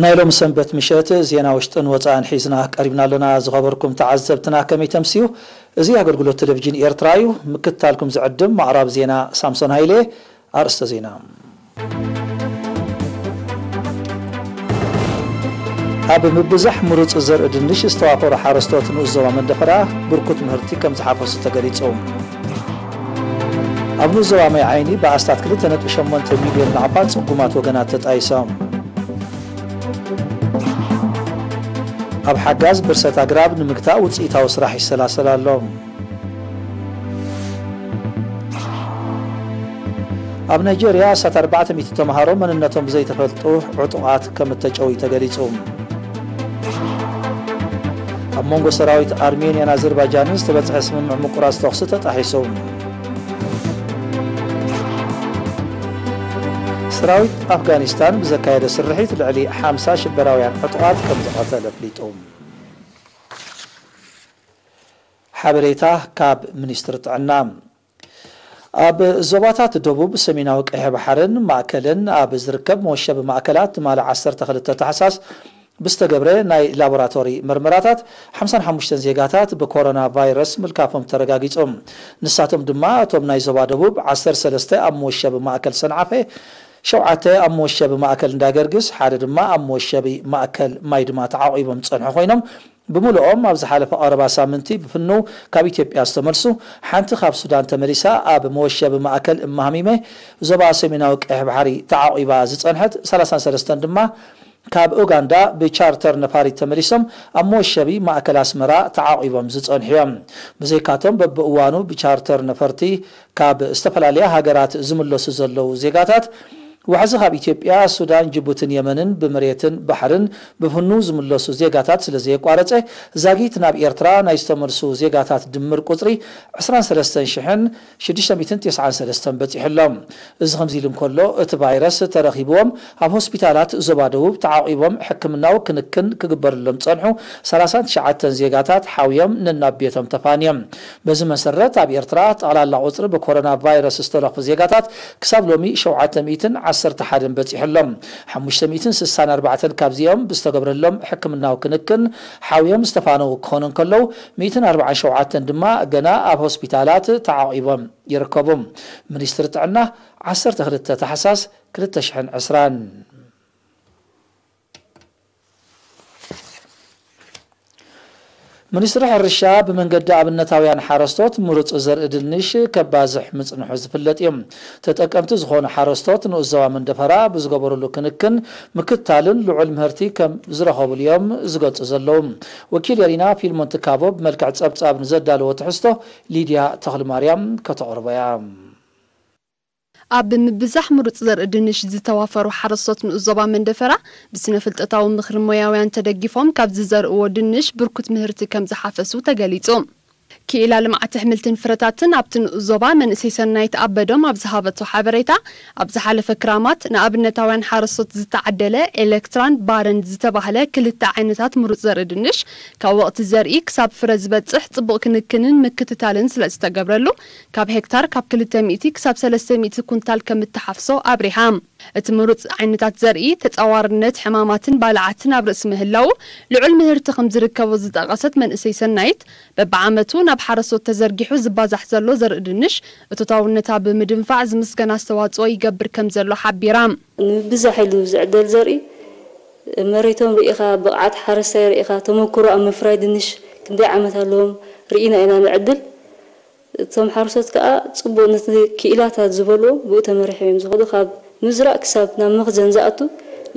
ናይ ሎም ሰንበት ምሸት ዜና ውሽጥን ወፃእን ሒዝና ቀሪብና ኣለና። ዝኸበርኩም ተዓዘብትና ከመይ ተምስዩ? እዚ ኣገልግሎት ቴሌቪዥን ኤርትራ እዩ። ምክትታልኩም ዝዕድም ማዕራብ ዜና ሳምሶን ሃይለ። ኣርእስተ ዜና። ኣብ ምብዛሕ ምሩፅ ዘርኢ ድንሽ ዝተዋፈሩ ሓረስቶት ንኡስ ዞባ መንደፈራ ብርኩት ምህርቲ ከም ዝሓፈሱ ተገሊፁ። ኣብ ንኡስ ዞባ ማይ ዓይኒ ብኣስታት ክልተ ነጥቢ ሸሞንተ ሚልዮን ናቕፋ ፅጉማት ወገናት ተጣይሶም። ኣብ ሓጋዝ ብርሰት ኣግራብ ንምግታእ ውፅኢታዊ ስራሕ ይሰላሰል ኣሎ። ኣብ ናይጀርያ ኣስታት ኣርባዕተ ሚእቲ ተምሃሮ መንነቶም ብዘይተፈልጡ ዕጡቓት ከም እተጨውዩ ተገሊጹ። ኣብ መንጎ ሰራዊት ኣርሜንያን ኣዘርባጃንን ዝተበጽሐ ስምምዕ ምቁራጽ ተኹሲ ተጣሒሱ። ሰራዊት ኣፍጋኒስታን ብዘካየደ ስርሒት ልዕሊ ሓምሳ ሽበራውያን ዕጡቓት ከም ዝቐተለ ኣፍሊጡ። ሓበሬታ ካብ ሚኒስትሪ ጥዕና። ኣብ ዞባታት ደቡብ፣ ሰሜናዊ ቀይሕ ባሕርን ማእከልን ኣብ ዝርከብ መወሸቢ ማእከላት ትማሊ ዓሰርተ ክልተ ታሕሳስ ብዝተገብረ ናይ ላቦራቶሪ መርመራታት ሓምሳን ሓሙሽተን ዜጋታት ብኮሮና ቫይረስ ምልካፎም ተረጋጊጹ። ንሳቶም ድማ እቶም ናይ ዞባ ደቡብ ዓሰርተ ሰለስተ ኣብ መወሸቢ ማእከል ሰንዓፈ፣ ሸውዓተ ኣብ መወሸቢ ማእከል እንዳገርግስ፣ ሓደ ድማ ኣብ መወሸቢ ማእከል ማይድማ ተዓቒቦም ዝጸንሑ ኮይኖም፣ ብምልኦም ኣብ ዝሓለፈ ቀረባ ሳምንቲ ብፍኑ ካብ ኢትዮጵያ ዝተመልሱ፣ ሓንቲ ካብ ሱዳን ተመሊሳ ኣብ መወሸቢ ማእከል እማሃሚመ ዞባ ሰሜናዊ ቀይሕ ባሕሪ ተዓቒባ ዝጸንሐት፣ ሰላሳን ሰለስተን ድማ ካብ ኡጋንዳ ብቻርተር ነፋሪት ተመሊሶም ኣብ መወሸቢ ማእከል ኣስመራ ተዓቒቦም ዝጸንሑ እዮም። ብዘይካቶም በብእዋኑ ብቻርተር ነፈርቲ ካብ ዝተፈላለያ ሃገራት ዝምለሱ ዘለዉ ዜጋታት፣ ዋሕዚ ካብ ኢትዮጵያ፣ ሱዳን፣ ጅቡትን የመንን ብመሬትን ባሕርን ብፍኑ ዝምለሱ ዜጋታት ስለ ዘየቋረጸ፣ ዛጊት ናብ ኤርትራ ናይ ዝተመልሱ ዜጋታት ድምር ቁጽሪ ዕስራን ሰለስተን ሽሕን ሽዱሽተ ሚእትን ተስዓን ሰለስተን በጺሑ ኣሎ። እዚ ከምዚ ኢሉ እንከሎ፣ እቲ ቫይረስ ተረኺብዎም ኣብ ሆስፒታላት ዞባ ደቡብ ተዓቒቦም ሕክምናዊ ክንክን ክግበረሎም ዝጸንሑ ሰላሳን ትሽዓተን ዜጋታት ሓውዮም ነናብ ቤቶም ተፋንዮም። በዚ መሰረት፣ ኣብ ኤርትራ ጠቕላላ ቁጽሪ ብኮሮና ቫይረስ ዝተለኽፉ ዜጋታት ክሳብ ሎሚ ሸውዓተ ሚእትን ዓሰርተ ሓደን በጺሑ ኣሎ። ሓሙሽተ ሚእትን ስሳን ኣርባዕተን ካብዚኦም ብዝተገብረሎም ሕክምናዊ ክንክን ሓውዮም ዝተፋነዉ ክኾኑ እንከለዉ፣ ሚእትን ኣርባዓን ሸውዓተን ድማ ገና ኣብ ሆስፒታላት ተዓቒቦም ይርከቡ። ሚኒስትሪ ጥዕና፣ ዓሰርተ ክልተ ታሕሳስ ክልተ ሽሕን ዕስራን። ሚኒስትሪ ሕርሻ ብመንገዲ ኣብነታውያን ሓረስቶት ምሩፅ ዘርኢ ድንሽ ከባዝሕ ምፅንሑ ዝፍለጥ እዩ። ተጠቀምቲ ዝኾኑ ሓረስቶት ንኡስ ዞባ መንደፈራ ብዝገበሩሉ ክንክን፣ ምክትታልን ልዑል ምህርቲ ከም ዝረኸቡሉ እዮም ዝገልፁ ዘለዉ። ወኪል ኤሪና ፊልሞን ትካቦ ብመልክዕ ፀብፃብ ንዘዳለዎ ትሕዝቶ ሊድያ ተኽልማርያም ከተቕርቦ እያ። ኣብ ምብዛሕ ምሩፅ ዘርኢ ድንሽ ዝተዋፈሩ ሓረስቶት ንኡስ ዞባ መንደፈራ ብስነ ፍልጠታዊ ምኽሪ ሞያውያን ተደጊፎም ካብ ዝዘርእዎ ድንሽ ብርኩት ምህርቲ ከም ዝሓፈሱ ተገሊጹ። ክኢላ ልምዓት ኣሕምልትን ፍረታትን ኣብቲ ንኡስ ዞባ መንእሰይ ሰናይት ኣበዶም ኣብ ዝሃበቶ ሓበሬታ፣ ኣብ ዝሓለፈ ክራማት ንኣብነታውያን ሓረስቶት ዝተዓደለ ኤሌክትራን ባረንድ ዝተባህለ ክልተ ዓይነታት ምሩፅ ዘርኢ ድንሽ ካብ ወቕቲ ዘርኢ ክሳብ ፍረ ዝበጽሕ ጽቡቕ ክንክንን ምክትታልን ስለ ዝተገብረሉ፣ ካብ ሄክታር ካብ ክልተ ሚእቲ ክሳብ ሰለስተ ሚእቲ ኩንታል ከም እተሓፍሶ ኣብሪሃ። እቲ ምሩፅ ዓይነታት ዘርኢ ተጻዋርነት ሕማማትን ባልዓትን ኣብ ርእሲ ምህላዉ ልዑል ምህርቲ ከም ዝርከቦ ዝጠቐሰት መንእሰይ ሰናይት፣ በብዓመቱ ናብ ሓረስቶት ተዘርጊሑ ዝባዛሕ ዘሎ ዘርኢ ድንሽ እቶታውነታ ብምድንፋዕ ዝምስገን ኣስተዋጽኦ ይገብር ከም ዘሎ ሓቢራ። ንምብዛሕ ኢሉ ዝዕደል ዘርኢ መሬቶም ርኢኻ፣ ብቕዓት ሓረስታይ ርኢኻ፣ ተመኩሮ ኣብ ምፍራይ ድንሽ ክንደይ ዓመት ኣለዎም ርኢና ኢና ንዕድል። እቶም ሓረስቶት ከኣ ጽቡቕ ነቲ ክኢላታት ዝበልዎ ብኡ ተመሪሖም እዮም ዝኸዱ። ካብ ምዝራእ ክሳብ ናብ መኽዘን ዝኣቱ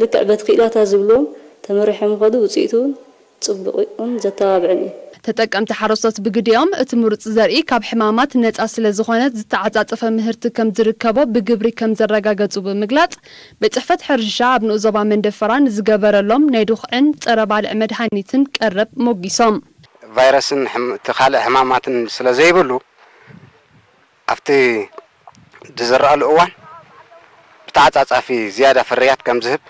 ልክዕ በቲ ክኢላታት ዝብልዎም ተመሪሖም ይኸዱ። ውጽኢቱ እውን ጽቡቕን ዘተባብዕን እዩ። ተጠቀምቲ ሓረስቶት ብግዲኦም፣ እቲ ምሩጽ ዘርኢ ካብ ሕማማት ነጻ ስለ ዝኾነ፣ ዝተዓጻጸፈ ምህርቲ ከም ዝርከቦ ብግብሪ ከም ዘረጋገጹ ብምግላጽ፣ ቤት ጽሕፈት ሕርሻ ኣብ ንኡስ ዞባ መንደፈራ ንዝገበረሎም ናይ ድኹዕን ጸረ ባልዕ መድሃኒትን ቀረብ ሞጊሶም። ቫይረስን ሕም-፣ እቲ ካልእ ሕማማትን ስለ ዘይብሉ፣ ኣብቲ ዝዝረኣሉ እዋን ብተዓጻጻፊ ዝያዳ ፍርያት ከም ዝህብ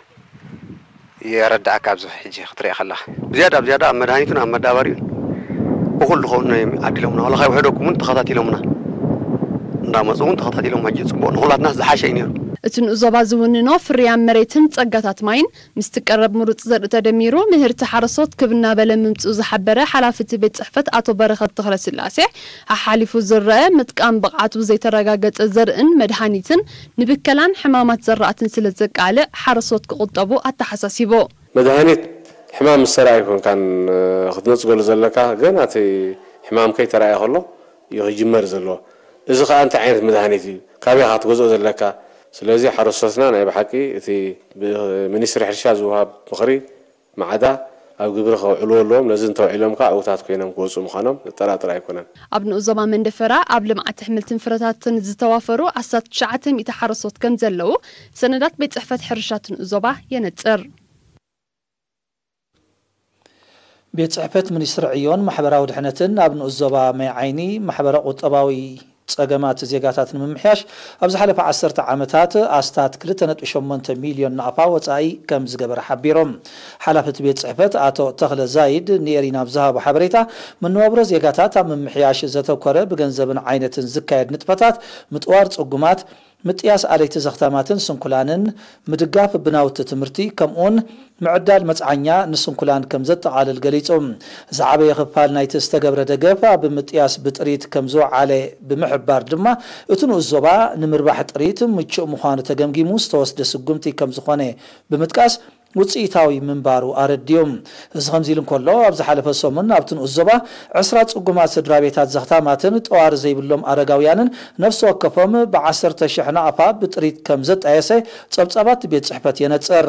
የረድኣካ። ኣብዚ ሕጂ ክትሪኦ ከለኻ፣ ብዝያዳ፣ ብዝያዳ ኣብ መድሃኒቱን ኣብ መዳበሪኡን እኹል ዝኾኑ እዮም ዓዲሎምና። ዋላ ካብ ውሕደኩም እውን ተኸታቲሎምና፣ እንዳመጹ እውን ተኸታቲሎም፣ ሕጂ ጽቡቕ ንኹላትናስ ዝሓሸ እዩ ነይሩ። እቲ ንኡዞባ ዝውንኖ ፍርያም መሬትን ጸጋታት ማይን፣ ምስቲ ቀረብ ምሩጽ ዘርኢ ተደሚሩ፣ ምህርቲ ሓረስቶት ክብ እናበለ ምምጽኡ ዝሓበረ ሓላፊ እቲ ቤት ጽሕፈት ኣቶ በረኸት ተኽለስላሴ፣ ሓሓሊፉ ዝረአ ምጥቃም ብቕዓቱ ዘይተረጋገጸ ዘርእን መድሃኒትን ንብከላን ሕማማት ዘራእትን ስለ ዘቃልዕ፣ ሓረስቶት ክቑጠቡ ኣተሓሳሲቡ። መድሃኒት ሕማም ምስ ተራእዩ ኮንካን ክትነጽገሉ ዘለካ፣ ገና እቲ ሕማም ከይተራእየ ከሎ እዩ ክጅመር ዘለዎ። እዚ ከኣ እንታይ ዓይነት መድሃኒት እዩ፣ ካበይ ኢኻ ክትገዝኦ ዘለካ? ስለዚ ሓረስቶትና ናይ ብሓቂ እቲ ብሚኒስትሪ ሕርሻ ዝወሃብ ምኽሪ ማዕዳ ኣብ ግብሪ ከውዕልዎ ኣለዎም። ነዚ እንተውዒሎም ከኣ ዕዉታት ኮይኖም ክወጹ ምዃኖም ዘጠራጥር ኣይኮነን። ኣብ ንኡዞባ መንደፈራ ኣብ ልምዓት ኣሕምልትን ፍረታትን ዝተዋፈሩ ኣስታት ትሽዓተ ሚእቲ ሓረስቶት ከም ዘለዉ ሰነዳት ቤት ጽሕፈት ሕርሻ እቲ ንኡዞባ የነጽር። ቤት ጽሕፈት ሚኒስትሪ ዕዮን ማሕበራዊ ድሕነትን ኣብ ንኡስ ዞባ ማይ ዓይኒ ማሕበረ ቁጠባዊ ጸገማት ዜጋታት ንምምሕያሽ ኣብ ዝሓለፈ ዓሰርተ ዓመታት ኣስታት ክልተ ነጥቢ ሸሞንተ ሚልዮን ናቕፋ ወጻኢ ከም ዝገበረ ሓቢሮም። ሓላፊ እቲ ቤት ጽሕፈት ኣቶ ተኽለ ዛይድ ንኤሪና ኣብ ዝሃቦ ሓበሬታ፣ መነባብሮ ዜጋታት ኣብ ምምሕያሽ ዘተኮረ ብገንዘብን ዓይነትን ዝካየድ ንጥፈታት ምጥዋር ጽጉማት፣ ምጥያስ ኣለይቲ ዘኽታማትን ስንኩላንን፣ ምድጋፍ ብናውቲ ትምህርቲ፣ ከምኡውን ምዕዳል መጽዓኛ ንስንኩላን ከም ዘጠቓልል ገሊጹ። ዝዓበየ ክፋል ናይቲ ዝተገብረ ደገፍ ኣብ ምጥያስ ብጥሪት ከም ዝወዓለ ብምሕባር ድማ፣ እቲ ንኡስ ዞባ ንምርባሕ ጥሪት ምቹእ ምዃኑ ተገምጊሙ ዝተወስደ ስጉምቲ ከም ዝኾነ ብምጥቃስ፣ ውጽኢታዊ ምንባሩ ኣረዲኡ። እዚ ከምዚ ኢሉ እንከሎ፣ ኣብ ዝሓለፈ ሰሙን ኣብቲ ንኡስ ዞባ ዕስራ ጽጉማት ስድራ ቤታት ዘኽታማትን ጠዋሪ ዘይብሎም ኣረጋውያንን ነፍሲ ወከፎም ብዓሰርተ ሽሕ ናቕፋ ብጥሪት ከም ዘጣየሰ ጸብጻባት ቤት ጽሕፈት የነጽር።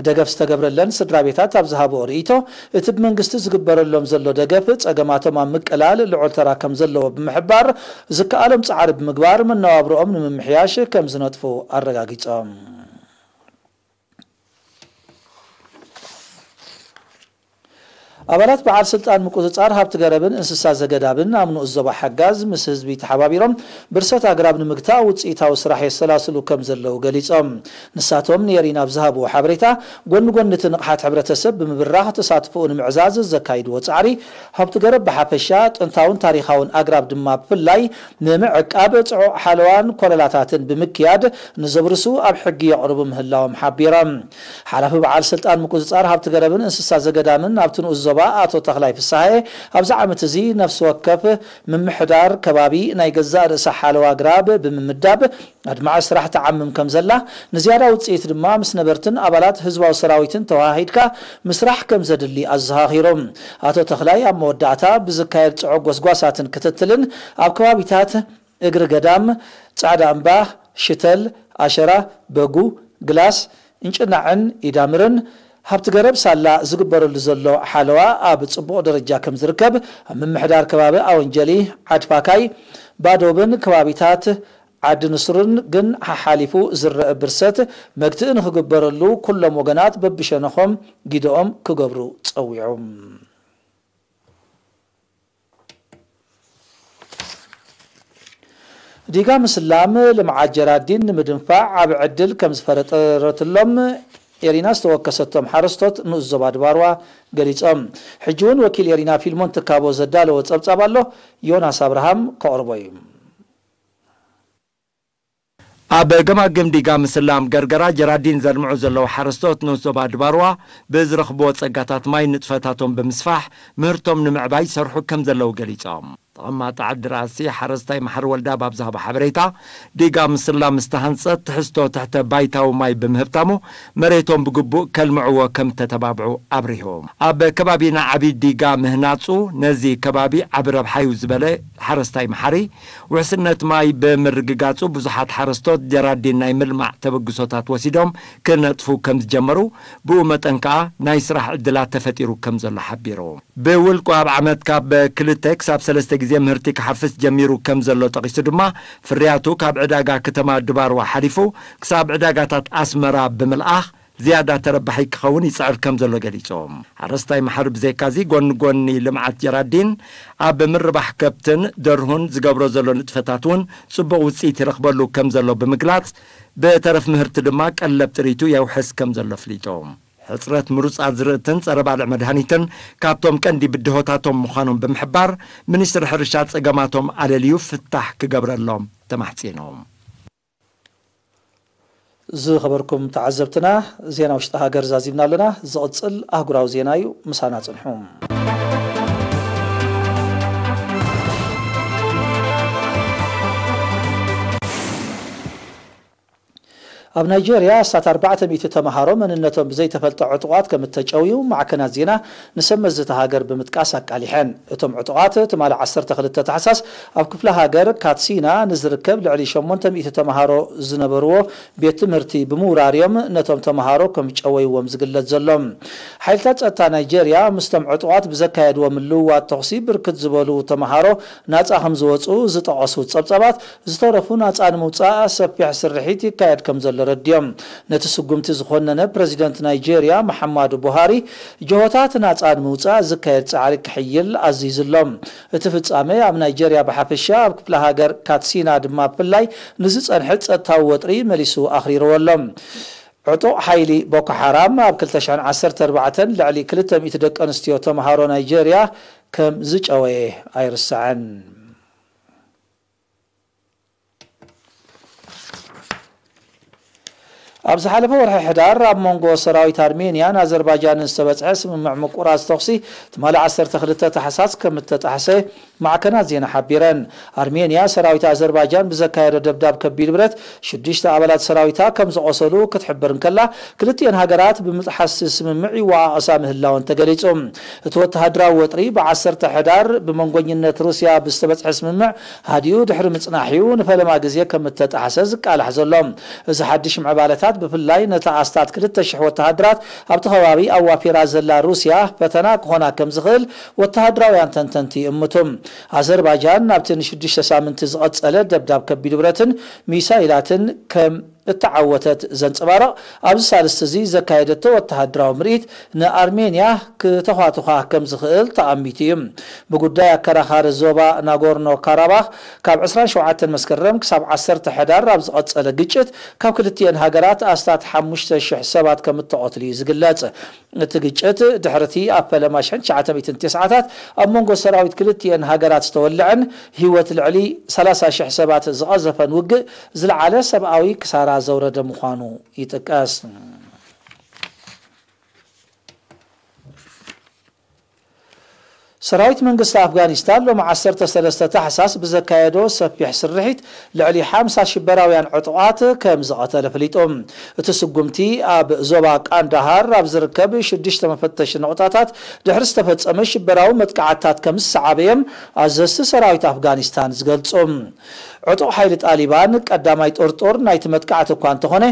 ደገፍ ዝተገብረለን ስድራ ቤታት ኣብ ዝሃብኦ ርእይቶ፣ እቲ ብመንግስቲ ዝግበረሎም ዘሎ ደገፍ ጸገማቶም ኣብ ምቅላል ልዑል ተራ ከም ዘለዎ ብምሕባር፣ ዝከኣሎም ጻዕሪ ብምግባር መነባብሮኦም ንምምሕያሽ ከም ዝነጥፉ ኣረጋጊጾም። ኣባላት በዓል ስልጣን ምቁጽጻር ሃብቲ ገረብን እንስሳ ዘገዳብን ኣብ ንኡስ ዞባ ሓጋዝ ምስ ህዝቢ ተሓባቢሮም ብርሰት ኣግራብ ንምግታእ ውጽኢታዊ ስራሕ የሰላስሉ ከም ዘለዉ ገሊጾም። ንሳቶም ንኤሪና ኣብ ዝሃብዎ ሓበሬታ፣ ጎኒ ጎኒ እቲ ንቕሓት ሕብረተሰብ ብምብራኽ ተሳትፎኡ ንምዕዛዝ ዘካይድዎ ጻዕሪ፣ ሃብቲ ገረብ ብሓፈሻ፣ ጥንታውን ታሪኻውን ኣግራብ ድማ ብፍላይ ንምዕቃብ ጽዑቕ ሓለዋን ኮለላታትን ብምክያድ ንዘብርሱ ኣብ ሕጊ የቕርቡ ምህላዎም ሓቢሮም። ሓላፊ በዓል ስልጣን ምቁጽጻር ሃብቲ ገረብን እንስሳ ዘገዳምን ኣብቲ ንኡስ ዞባ ኣቶ ተኽላይ ፍስሃየ፣ ኣብዚ ዓመት እዚ ነፍሲ ወከፍ ምምሕዳር ከባቢ ናይ ገዛእ ርእሳ ሓለዋ ኣግራብ ብምምዳብ ኣድማዒ ስራሕ ትዓምም ከም ዘላ፣ ንዝያዳ ውጽኢት ድማ ምስ ነበርትን ኣባላት ህዝባዊ ሰራዊትን ተወሃሂድካ ምስራሕ ከም ዘድሊ ኣዘኻኺሮም። ኣቶ ተኽላይ ኣብ መወዳእታ ብዝካየድ ጽዑቕ ጎስጓሳትን ክትትልን ኣብ ከባቢታት እግሪ ገዳም፣ ጻዕዳ እምባ፣ ሽተል፣ ኣሸራ፣ በጉ፣ ግላስ፣ እንጭናዕን ኢዳምርን ሃብቲ ገረብ ሳላ ዝግበረሉ ዘሎ ሓለዋ ኣብ ጽቡቕ ደረጃ ከም ዝርከብ ኣብ ምምሕዳር ከባቢ ኣወንጀሊ፣ ዓድፋካይ፣ ባዶብን ከባቢታት ዓዲ ንስሩን ግን ሓሓሊፉ ዝረአ ብርሰት መግትኢ ንኽግበረሉ ኩሎም ወገናት በብሸነኾም ጊደኦም ክገብሩ ጸዊዑ። ዲጋ ምስላም ልምዓት ጀራዲን ንምድንፋዕ ዓቢ ዕድል ከም ዝፈረጠረትሎም ኤሪና ዝተወከሰቶም ሓረስቶት ንኡስ ዞባ ድባርዋ ገሊጾም። ሕጂ እውን ወኪል ኤሪና ፊልሞን ትካቦ ዘዳለዎ ጸብጻብ ኣሎ፣ ዮናስ ኣብርሃም ከቕርቦ እዩ። ኣብ ገማግም ዲጋ ምስላም ገርገራ ጀራዲን ዘልምዑ ዘለዉ ሓረስቶት ንኡስ ዞባ ድባርዋ ብዝረኽብዎ ጸጋታት ማይ ንጥፈታቶም ብምስፋሕ ምህርቶም ንምዕባይ ይሰርሑ ከም ዘለዉ ገሊጾም። ተቐማጢ ዓዲ ራእሲ ሓረስታይ መሓሪ ወልዳ ኣብ ዝሃቦ ሓበሬታ፣ ዲጋ ምስላ ምስ ተሃንጸት ትሕዝቶ ትሕተ ባይታዊ ማይ ብምህብታሙ መሬቶም ብግቡእ ከልምዕዎ ከም ተተባብዑ ኣብሪሁ። ኣብ ከባቢና ዓቢ ዲጋ ምህናጹ ነዚ ከባቢ ዓቢ ረብሓ እዩ ዝበለ ሓረስታይ መሓሪ፣ ውሕስነት ማይ ብምርግጋጹ ብዙሓት ሓረስቶት ጀራዲን ናይ ምልማዕ ተበግሶታት ወሲዶም ክነጥፉ ከም ዝጀመሩ፣ ብኡ መጠን ከኣ ናይ ስራሕ ዕድላት ተፈጢሩ ከም ዘሎ ሓቢሩ። ብውልቁ ኣብ ዓመት ካብ ክልተ ክሳብ ሰለስተ ግዜ ምህርቲ ክሓፍስ ጀሚሩ ከም ዘሎ ጠቒሱ ድማ፣ ፍርያቱ ካብ ዕዳጋ ከተማ ድባርዋ ሓሊፉ ክሳብ ዕዳጋታት ኣስመራ ብምልኣኽ ዝያዳ ተረባሒ ክኸውን ይጽዕር ከም ዘሎ ገሊጹ። ሓረስታይ መሓሪ ብዘይካዚ፣ ጎኒ ጎኒ ልምዓት ጀራዲን፣ ኣብ ምርባሕ ከብትን ደርሁን ዝገብሮ ዘሎ ንጥፈታት እውን ጽቡቕ ውጽኢት ይረኽበሉ ከም ዘሎ ብምግላጽ፣ ብተረፍ ምህርቲ ድማ ቀለብ ጥሪቱ የውሕስ ከም ዘሎ ኣፍሊጡ። ሕጽረት ምሩጽ ኣዝርእትን ጸረ ባልዕ መድሃኒትን ካብቶም ቀንዲ ብድሆታቶም ምዃኖም ብምሕባር፣ ሚኒስትሪ ሕርሻ ጸገማቶም ኣለልዩ ፍታሕ ክገብረሎም ተማሕጺኑ። ዝኸበርኩም ተዓዘብትና፣ ዜና ውሽጢ ሃገር ዛዚምና ኣለና። ዝቕጽል ኣህጉራዊ ዜና እዩ። ምሳና ጽንሑ። ኣብ ናይጄርያ ኣስታት ኣርባዕተ ሚእቲ ተምሃሮ መንነቶም ብዘይተፈልጠ ዕጡቓት ከም እተጨውዩ ማዕከናት ዜና ንሰብ መዚ እታ ሃገር ብምጥቃስ ኣቃሊሐን። እቶም ዕጡቓት ትማሊ ዓሰርተ ክልተ ታሕሳስ ኣብ ክፍለ ሃገር ካትሲና ንዝርከብ ልዕሊ ሸሞንተ ሚእቲ ተምሃሮ ዝነበርዎ ቤት ትምህርቲ ብምውራር እዮም ነቶም ተምሃሮ ከም ጨወይዎም ዝግለጽ ዘሎ። ሓይልታት ጸጥታ ናይጄርያ ምስቶም ዕጡቓት ብዘካየድዎ ምልውዋጥ ተኹሲ ብርክት ዝበሉ ተምሃሮ ናጻ ከም ዝወጹ ዝጠቐሱ ጸብጻባት፣ ዝተረፉ ናጻ ንምውጻእ ሰፊሕ ስርሒት ይካየድ ከም ዘሎ ረድዮም። ነቲ ስጉምቲ ዝኾነነ ፕረዚደንት ናይጄርያ መሓማዱ ቡሃሪ፣ ጀሆታት ናጻ ንምውጻእ ዝካየድ ጻዕሪ ክሕይል ኣዚዙ ኣሎ። እቲ ፍጻመ ኣብ ናይጄርያ ብሓፈሻ፣ ኣብ ክፍለ ሃገር ካትሲና ድማ ብፍላይ ንዝጸንሐ ጸጥታዊ ወጥሪ መሊሱ ኣኽሪርዎ ኣሎ። ዕጡቕ ሓይሊ ቦኮ ሓራም ኣብ ክልተ ሽሕን ዓሰርተ ኣርባዕተን ልዕሊ ክልተ ሚእቲ ደቂ ኣንስትዮ ተምሃሮ ናይጄርያ ከም ዝጨወየ ኣይርሳዕን። ኣብ ዝሓለፈ ወርሒ ሕዳር ኣብ መንጎ ሰራዊት ኣርሜንያን ኣዘርባይጃንን ዝተበጽሐ ስምምዕ ምቁራጽ ተኹሲ ትማሊ ዓሰርተ ክልተ ታሕሳስ ከም እተጣሕሰ ማዕከናት ዜና ሓቢረን። ኣርሜንያ ሰራዊት ኣዘርባይጃን ብዘካየዶ ደብዳብ ከቢድ ብረት ሽዱሽተ ኣባላት ሰራዊታ ከም ዝቖሰሉ ክትሕብር እንከላ፣ ክልቲኤን ሃገራት ብምጥሓስ ስምምዕ ይወቓቐሳ ምህላወን ተገሊጹ። እቲ ወተሃደራዊ ወጥሪ ብዓሰርተ ሕዳር ብመንጎኝነት ሩስያ ብዝተበጽሐ ስምምዕ ሃዲኡ ድሕሪ ምጽናሕ እዩ ንፈለማ ግዜ ከም እተጣሕሰ ዝቃላሕ ዘሎ። እዚ ሓድሽ ምዕባለታት ብፍላይ ነታ ኣስታት ክልተ ሽሕ ወተሃደራት ኣብቲ ከባቢ ኣዋፊራ ዘላ ሩስያ ፈተና ክኾና ከም ዝኽእል ወተሃደራውያን ተንተንቲ ይእምቱ። ኣዘርባይጃን ናብቲ ንሽዱሽተ ሳምንቲ ዝቐጸለ ደብዳብ ከቢድ ብረትን ሚሳይላትን ከም እተዓወተት ዘንጸባርቕ ኣብዚ ሳልስቲ እዚ ዘካየደቶ ወተሃደራዊ ምርኢት ንኣርሜንያ ክተዃትዃ ከም ዝኽእል ተኣሚቱ እዩ። ብጉዳይ ኣከራኻሪ ዞባ ናጎርኖ ካራባኽ ካብ ዕስራን ሸውዓተን መስከረም ክሳብ ዓሰርተ ሕዳር ኣብ ዝቐጸለ ግጭት ካብ ክልቲኤን ሃገራት ኣስታት ሓሙሽተ ሽሕ ሰባት ከም እተቐትሉ እዩ ዝግለጽ። እቲ ግጭት ድሕርቲ ኣብ ፈለማ ሽሕን ትሽዓተ ሚእትን ተስዓታት ኣብ መንጎ ሰራዊት ክልቲኤን ሃገራት ዝተወልዐን ህይወት ልዕሊ ሰላሳ ሽሕ ሰባት ዝቐዘፈን ውግእ ዝለዓለ ሰብኣዊ ክሳራ ዘውረደ ምዃኑ ይጥቀስ። ሰራዊት መንግስቲ ኣፍጋኒስታን ሎሚ ዓሰርተ ሰለስተ ታሕሳስ ብዘካየዶ ሰፊሕ ስርሒት ልዕሊ ሓምሳ ሽበራውያን ዕጡቓት ከም ዝቐተለ ኣፍሊጡ። እቲ ስጉምቲ ኣብ ዞባ ቃንዳሃር ኣብ ዝርከብ ሽዱሽተ መፈተሺ ነቑጣታት ድሕሪ ዝተፈጸመ ሽበራዊ መጥቃዕትታት ከም ዝሰዓበ እዮም ኣዘዝቲ ሰራዊት ኣፍጋኒስታን ዝገልጹ። ዕጡቕ ሓይሊ ጣሊባን ቀዳማይ ጥርጡር ናይቲ መጥቃዕቲ እኳ እንተኾነ፣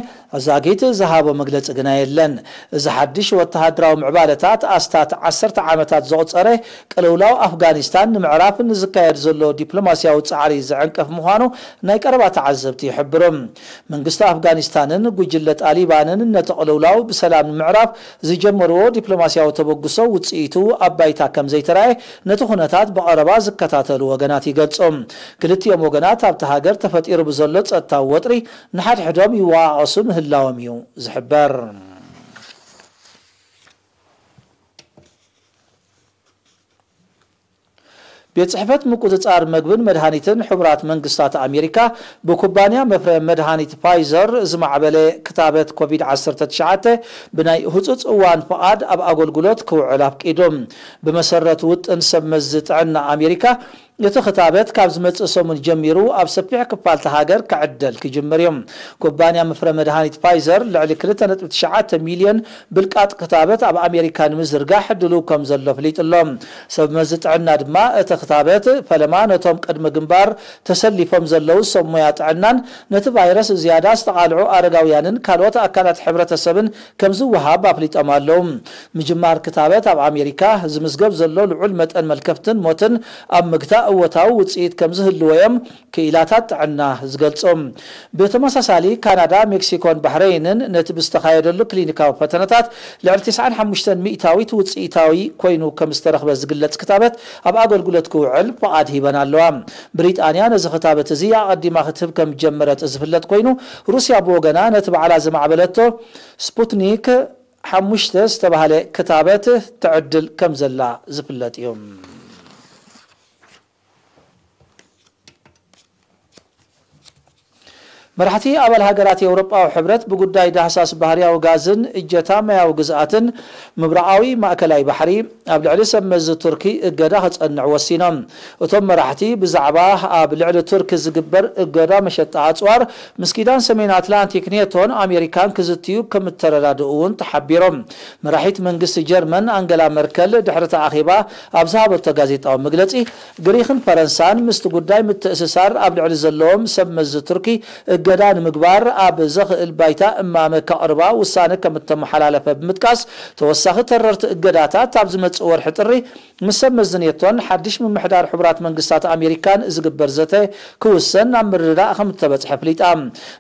ዛጊት ዝሃቦ መግለጺ ግና የለን። እዚ ሓድሽ ወተሃደራዊ ምዕባለታት ኣስታት ዓሰርተ ዓመታት ዘቑጸረ ቅልውላው ኣፍጋኒስታን ንምዕራፍ ንዝካየድ ዘሎ ዲፕሎማስያዊ ጻዕሪ ዝዕንቅፍ ምዃኑ ናይ ቀረባ ተዓዘብቲ ይሕብሩ። መንግስቲ ኣፍጋኒስታንን ጉጅለ ጣሊባንን ነቲ ቅልውላው ብሰላም ንምዕራፍ ዝጀመርዎ ዲፕሎማስያዊ ተበግሶ ውጽኢቱ ኣብ ባይታ ከም ዘይተራእየ ነቲ ኩነታት ብቐረባ ዝከታተሉ ወገናት ይገልጹ። ክልቲኦም ወገናት ኣብቲ ሃገር ተፈጢሩ ብዘሎ ጸጥታዊ ወጥሪ ንሓድሕዶም ይወቓቐሱ ምህላዎም እዩ ዝሕበር። ቤት ጽሕፈት ምቁጽጻር መግብን መድሃኒትን ሕቡራት መንግስታት ኣሜሪካ ብኩባንያ መፍረ መድሃኒት ፋይዘር ዝማዕበለ ክታበት ኮቪድ ዓሰርተ ትሽዓተ ብናይ ህጹጽ እዋን ፍቓድ ኣብ ኣገልግሎት ክውዕል ኣፍቂዱ። ብመሰረት ውጥን ሰብ መዚ ጥዕና ኣሜሪካ፣ እቲ ክታበት ካብ ዝመጽእ ሰሙን ጀሚሩ ኣብ ሰፊሕ ክፋል እታ ሃገር ክዕደል ክጅምር እዩ። ኩባንያ ምፍረ መድሃኒት ፋይዘር ልዕሊ ክልተ ነጥቢ ትሽዓተ ሚልዮን ብልቃጥ ክታበት ኣብ ኣሜሪካ ንምዝርጋሕ ድሉው ከም ዘሎ ኣፍሊጡ ኣሎ። ሰብ መዚ ጥዕና ድማ እቲ ክታበት ፈለማ ነቶም ቅድሚ ግንባር ተሰሊፎም ዘለዉ ሰብ ሞያ ጥዕናን ነቲ ቫይረስ ዝያዳ ዝተቓልዑ ኣረጋውያንን ካልኦት ኣካላት ሕብረተሰብን ከም ዝወሃብ ኣፍሊጦም ኣለዉ። ምጅማር ክታበት ኣብ ኣሜሪካ ዝምዝገብ ዘሎ ልዑል መጠን መልከፍትን ሞትን ኣብ ምግታእ እወታዊ ውጽኢት ከም ዝህልዎ እዮም ክኢላታት ጥዕና ዝገልጹ። ብተመሳሳሊ፣ ካናዳ፣ ሜክሲኮን ባሕረይንን ነቲ ብዝተኻየደሉ ክሊኒካዊ ፈተነታት ልዕሊ ተስዓን ሓሙሽተን ሚእታዊት ውጽኢታዊ ኮይኑ ከም ዝተረኽበ ዝግለጽ ክታበት ኣብ ኣገልግሎት ክውዕል ፍቓድ ሂበን ኣለዋ። ብሪጣንያ ነዚ ክታበት እዚ ኣቐዲማ ክትህብ ከም ዝጀመረት ዝፍለጥ ኮይኑ፣ ሩስያ ብወገና ነቲ ባዕላ ዘማዕበለቶ ስፑትኒክ ሓሙሽተ ዝተባህለ ክታበት ትዕድል ከም ዘላ ዝፍለጥ እዩ። መራሕቲ ኣባል ሃገራት ኤውሮጳዊ ሕብረት ብጉዳይ ዳህሳስ ባህርያዊ ጋዝን እጀታ ማያዊ ግዝኣትን ምብራቓዊ ማእከላይ ባሕሪ ኣብ ልዕሊ ሰብ መዚ ቱርኪ እገዳ ከጸንዕ ወሲኖም። እቶም መራሕቲ ብዛዕባ ኣብ ልዕሊ ቱርኪ ዝግበር እገዳ መሸጣ ኣጽዋር ምስ ኪዳን ሰሜን ኣትላንቲክ ኔቶን ኣሜሪካን ክዝትዩ ከም እተረዳድኡ እውን ተሓቢሮም። መራሒት መንግስቲ ጀርመን ኣንገላ መርከል ድሕሪ እቲ ኣኼባ ኣብ ዝሃበቶ ጋዜጣዊ መግለጺ፣ ግሪኽን ፈረንሳን ምስቲ ጉዳይ ምትእስሳር ኣብ ልዕሊ ዘለዎም ሰብ መዚ ቱርኪ እገዳ ንምግባር ኣብ ዘኽእል ባይታ እማመ ከቕርባ ውሳነ ከም እተመሓላለፈ ብምጥቃስ፣ ተወሳኺ ተረርቲ እገዳታት ኣብ ዝመጽእ ወርሒ ጥሪ ምስ ሰብ መዚ ኔቶን ሓድሽ ምምሕዳር ሕቡራት መንግስታት ኣሜሪካን ዝግበር ዘተ ክውሰን ናብ ምርድዳእ ከም እተበጽሐ ኣፍሊጣ።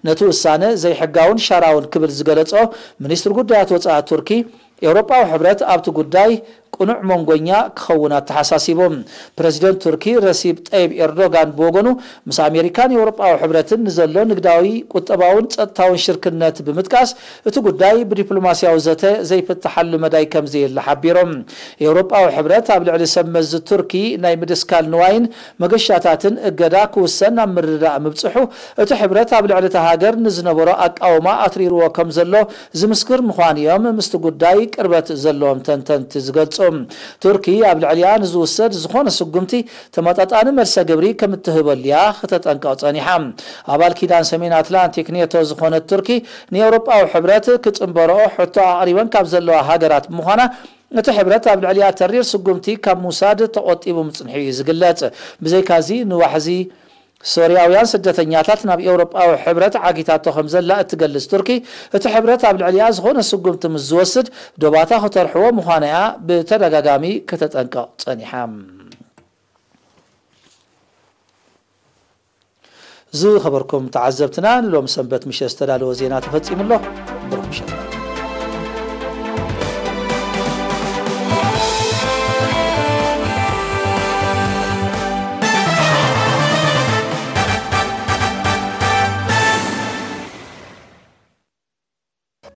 ነቲ ውሳነ ዘይሕጋውን ሻራውን ክብል ዝገለጾ ሚኒስትሪ ጉዳያት ወጻኢ ቱርኪ፣ ኤውሮጳዊ ሕብረት ኣብቲ ጉዳይ ቅኑዕ መንጎኛ ክኸውን ኣተሓሳሲቡ። ፕረዚደንት ቱርኪ ረሲብ ጠይብ ኤርዶጋን ብወገኑ፣ ምስ ኣሜሪካን ኤውሮጳዊ ሕብረትን ንዘሎ ንግዳዊ፣ ቁጠባውን ጸጥታውን ሽርክነት ብምጥቃስ፣ እቲ ጉዳይ ብዲፕሎማስያዊ ዘተ ዘይፍትሓሉ መዳይ ከም ዘየለ ሓቢሮም። ኤውሮጳዊ ሕብረት ኣብ ልዕሊ ሰብ መዚ ቱርኪ ናይ ምድስካል ንዋይን መገሻታትን እገዳ ክውሰን ናብ ምርድዳእ ምብጽሑ፣ እቲ ሕብረት ኣብ ልዕሊ እታ ሃገር ንዝነበሮ ኣቃውማ ኣትሪርዎ ከም ዘሎ ዝምስክር ምዃኑ እዮም ምስቲ ጉዳይ ቅርበት ዘለዎም ተንተንቲ ዝገልጹ። ቱርኪ ኣብ ልዕሊኣ ንዝውሰድ ዝኾነ ስጉምቲ ተመጣጣኒ መልሰ ግብሪ ከም እትህበሉ እያ ክተጠንቀቕ ጸኒሓ። ኣባል ኪዳን ሰሜን ኣትላንቲክ ኔቶ ዝኾነት ቱርኪ ንኤውሮጳዊ ሕብረት ክጽንበረኦ ሕቶ ኣቕሪበን ካብ ዘለዋ ሃገራት ብምዃና፣ እቲ ሕብረት ኣብ ልዕሊኣ ተሪር ስጉምቲ ካብ ምውሳድ ተቖጢቡ ምጽንሑ እዩ ዝግለጽ። ብዘይካዚ ንዋሕዚ ሶርያውያን ስደተኛታት ናብ ኤውሮጳዊ ሕብረት ዓጊታቶ ከም ዘላ እትገልጽ ቱርኪ፣ እቲ ሕብረት ኣብ ልዕሊኣ ዝኾነ ስጉምቲ ምስ ዝወስድ ዶባታ ክተርሕዎ ምዃና እያ ብተደጋጋሚ ከተጠንቅቕ ጸኒሓ። ዝኸበርኩም ተዓዘብትና፣ ንሎም ሰንበት ምሸት ዝተዳለወ ዜና ተፈጺሙ ኣሎ። ብሩኽ ምሸት።